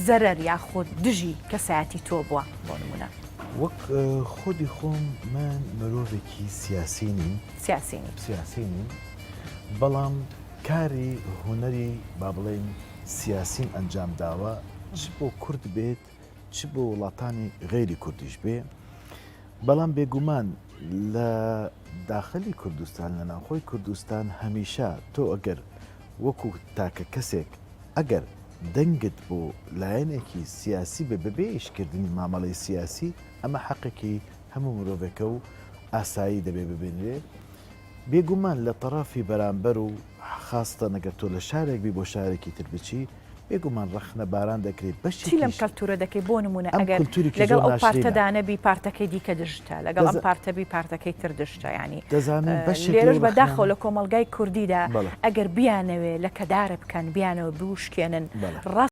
زەرەر یاخود دژی کەسایەتی تۆ بووە بۆ نمونە؟ وەک خودی خۆم من مرۆڤێکی سیاسی نیم. سیاسی نیم. سیاسی نیم بەڵام کاری هونەری با بڵێین سیاسیم ئەنجام داوە چ بۆ کورد بێت چ بۆ وڵاتانی غەیری کوردیش بێ بەڵام بێگومان لە داخلی کوردستان لە ناوخۆی کوردستان هەمیشە تۆ ئەگەر وەکو تاکە کەسێک ئەگەر دەنگت بۆ لایەنێکی سیاسی بێ بەبێ ئیشکردنی مامەڵەی سیاسی ئەمە حەقێکی هەموو مرۆڤێکە و ئاسایی دەبێ ببینرێ بێگومان لە تەڕەفی بەرامبەر و خاستەن ئەگەر تۆ لە شارێک بی بۆ شارێکی تر بچی بێگومان ڕەخنە باران دەکرێ بەشێکیش چی لەم کەلتورە دەکەی بۆ نمونە ئەم ئەگەر کولتورێکی لەگەڵ زۆر ئەو ناشرینە. پارتەدا نەبی پارتەکەی دیکە دژتە لەگەڵ ئەم دەزا پارتە بی پارتەکەی تر دژتە یانی دەزانم بەشێک لێرەش لەو بە داخەوە ڕەخنانە لە کۆمەڵگای کوردیدا بەڵێ. ئەگەر بیانەوێ لەکەدارە بکەن بیانەوێ بوشکێنن بەڵێ. ڕاست.